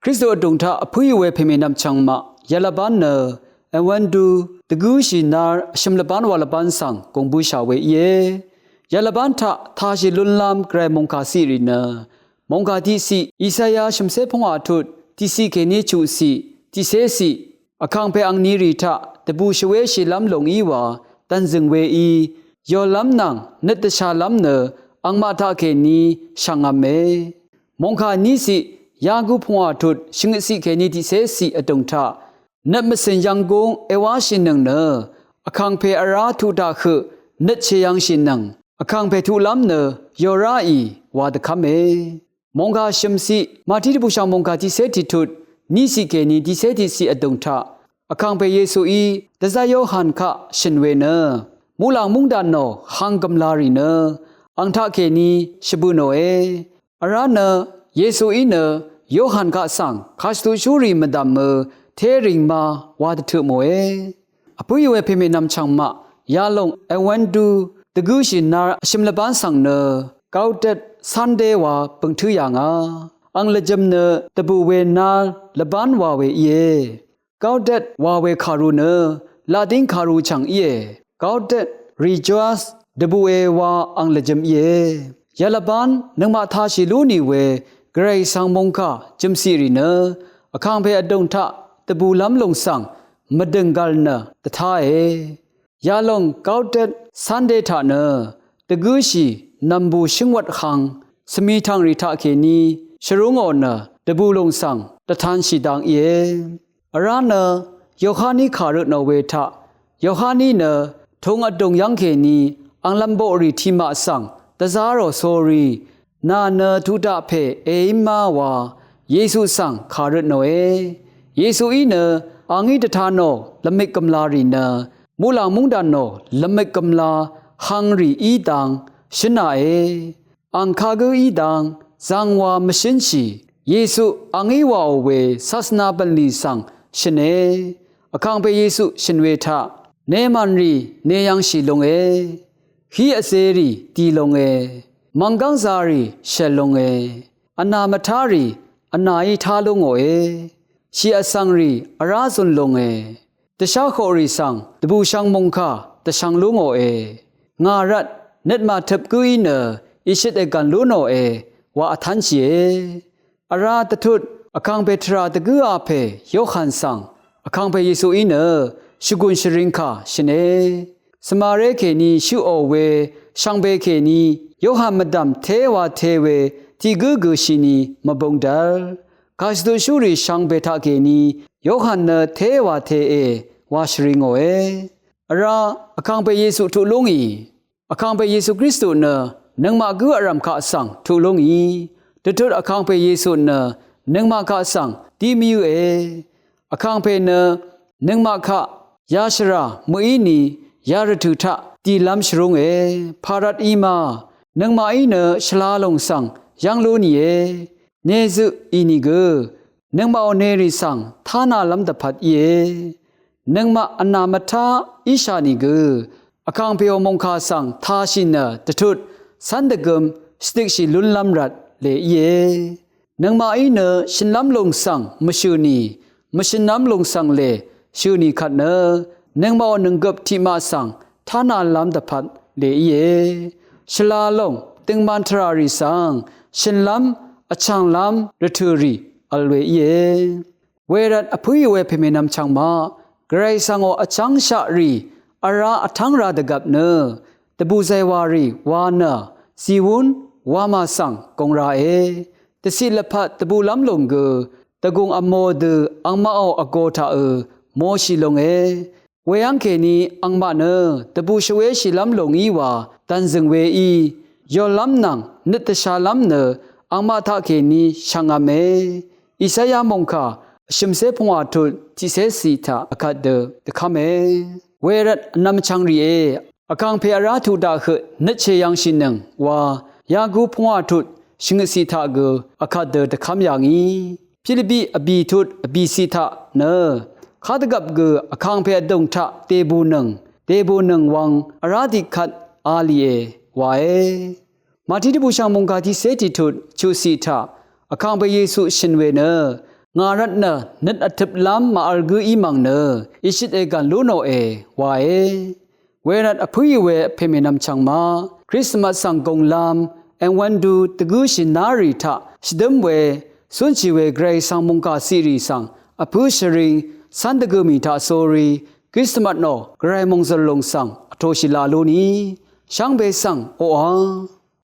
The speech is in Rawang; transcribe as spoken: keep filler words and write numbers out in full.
Kristu vdùng taq vpǿì we pèmènvm chv̀ngmaq yalvbán nø èwv́n dú dvgǿshì nár vshø̀m lvbán wa lvbán svng gùng bǿshà we íe. Yalvbán taq tashì lúnlv́m gvray mòngkà ciq rì nø mòngkà tiqciq Isaya shø̀mcé pvngwà tut tiqciq kèní chuqciq tiqcéciq, vkàngpè angnirì taq dvbù shvwéshìlv́m lùng í wa dv̀nzø̀ng weí, yòlv́m nvng nøt dvshàlv́m nø angmaq taqkèní shv̀ngv̄me. Mòngkà níciq yagø pvngwà tut shvngøtciq kèní tiqcéciq vdùng taq nøt mvcø̀n yvnggúng èwáshìnøng nø vkàngpè vrá tuq taq høq nøt shèyv̄ngshìnøng, vkàngpè tuqlv́m nø yòráì wa dvkv́me. Mòngkà shø̀mciq Màtí dvbùshv̀ng mòngkà tiqcé tiqtut níciq kèní tiqcé tiqciq vdùng taq vkàngpè Yesuí dvzá Yohan kaq shø̀n we nø muqlàng múngdànò hang gv̀mlā rì nø ang taqkèní shvbø nòe. Vrá nø Yesuí nø Yohan kaq svng kàshvtuqshúrì mvdv̀mø té rìngma wa dvtøq mòe. Vpǿì we pèmènvm chv̀ngmaq yalòng èwv́n dú dvgǿshì nár vshø̀m lvbán svng nø Gaudete Sunday wa bø̀ng tǿ yà ngà. Ang lvjø̄m nø dvbù we nár lvbán wa we íe. Gaudete wa we kàru nø Latin kàru chv̀ng íe. Gaudete, rejoice, dvbùe wa ang lvjø̄m íe. Yalvbán nøngmaq tashì lú nì we gvray svng mòngkà jø̀mciq rì nø vkàngpè vdùng taq dvbùlv́m lùng svng mvdø̀ng gv̀l nø dvtáe. Yalòng Gaudete Sunday taq nø dvgǿshì nv̀mbù shǿngwvt hvng svmi tv̀ngrì taqkèní shvrúngò nø dvbù lùng svng dvtanshì dang íe. Vrá nø Yohaní kàrøtnò we taq Yohaní nø tūng vdùng yv́ngkèní anglv̄m boqrì tiqmaq svng dvzá rò sórí nà nø tuq taq pè èímá wa Yesu svng kàrøtnòe. Yesuí nø a ngí dvtanò lvmik gv̀mlā rì nø muqlàng múngdànò lvmik gv̀mlā hang rì í dang shǿnàe. Ang kagǿ í dang zangwa mvshǿnshì Yesu a ngí wàò we sasvna bv̀nlì svng shø̀ne. Vkàngpè Yesu shø̀n we taq nemàn rì neyv̄ngshì lunge. Hí vzerì di lunge. Mv̀nggv́ng zarì shèl lunge. Vnà mvtá rì vnàí tá lú ngòe. Shì vsvng rì vrá zun lunge. Dvsháhoqrì svng dvbùshvng mòngkà dvshvng lú ngòe. Ngà rvt nøt màtøp gǿí nø ìshøt ègv̀n lú nòe wa vtv́nshìe. Vrá dvtut vkàngpè tvrà dvgǿa pè Yohan svng vkàngpè Yesuí nø shvgùn shvring kà shø̀ne. Svmaré kèní shøqò we shvngbe kèní Yohan mvdv̀m téwa te we tiq gǿ gø̀shìni mvbung dv́l kàshvtuqshúrì shvngbe taqkèní Yohan nø téwa teqe wa shvri ngòe. Vrá vkàngpè Yesu tuq lú ngì. Vkàngpè Yesu Kristu nø nøngmaq gǿ vrv̀m kaq svng tuq lú ngì. Dvtut vkàngpè Yesu nø nøngmaq kaq svng di mvyǿe. Vkàngpè nø nøngmaq kaq yashvrà mø̀í ni yarvtø̀ taq dìlv́m shvrúnge. Pàrvt í ma, nøngmaqí nø shvla lòng svng yv́ng lú nìe. Nezøq ì nìgø nøngmaqò nerì svng tánalv́m dvpvt íe. Nøngmaq vnà mvtá íshà nìgø vkàngpèò mòngkà svng tāshì nø dvtut cv́n dvgøm shvdikshì lúnlv́m rvt lè íe. Nøngmaqí nø shø̀nlv́m lùng svng mvshø̀ nì, mvshø̀nlv́m lùng svng lè shø̀ nì kvt nø nøngmaqò nònggøp tiqmaq svng tánalv́m dvpvt lè íe. Shvla lòng døngman tvrà rì svng shø̀nlv́m vchv̀nglv́m rvtø̀ rì vl we íe. Wervt vpǿì we pèmènvm chv̀ngmaq gvray svngò vchv́ngshaq rì vrá vtv́ng ra dvgvp nø dvbù zàywà rì wa nø zìwún wamà svng gùng rae. Dvciq lvpat dvbùlv́m lùng gø dvgùng vmō dø angmaqò vgō taqø mōshì lunge. Weyv́ng kèní angmaq nø dvbù shvwéshìlv́m lùngí wa dv̀nzø̀ng weí yòlv́m nvng nøt dvshalv́m nø angmaq taqkèní shvngv̄me. Isaya mòngkà vshø̀mcé pungwà tut tiqcécì taq vkvt dø dvkv́me. Wervt vnvm vchvng rìé, vkàngpè vrá tuq daq høq nøt shèyv̄ngshìnøng wa yagu pungwà tut shvngøtcì taq gø vkvt dø dvkv́m yà ngì. Pilipi vbì tut vbìcì taq nø kadvgvp gø vkàngpè vdùng taq dèbùnøng, dèbùnøng wvng vrá tiqkvt a lìe wae. Màtí dvbùshv̀ng mòngkà tiqcé tiqtut chuqcì taq vkàngpè Yesu shø̀n we nø Ngà rvt nø nøt vtøplv́m màvl gǿ í mv̀ng nø ìshøt ègv̀n lú nòe wae. Wervt vpǿì we vpè mènvm chv̀ng ma Krismas svng gùnglv́m èwv̄n du dvgǿshì nárì taq shvdǿm we cúnshì we Gvray svng mòngkà ciqrì svng vpǿ shvring cv́n dvgø mì taq sórí Krismas nò Gvray mòngzø̀l lùng svng vtoshì la lú ni shvngbe svng oqà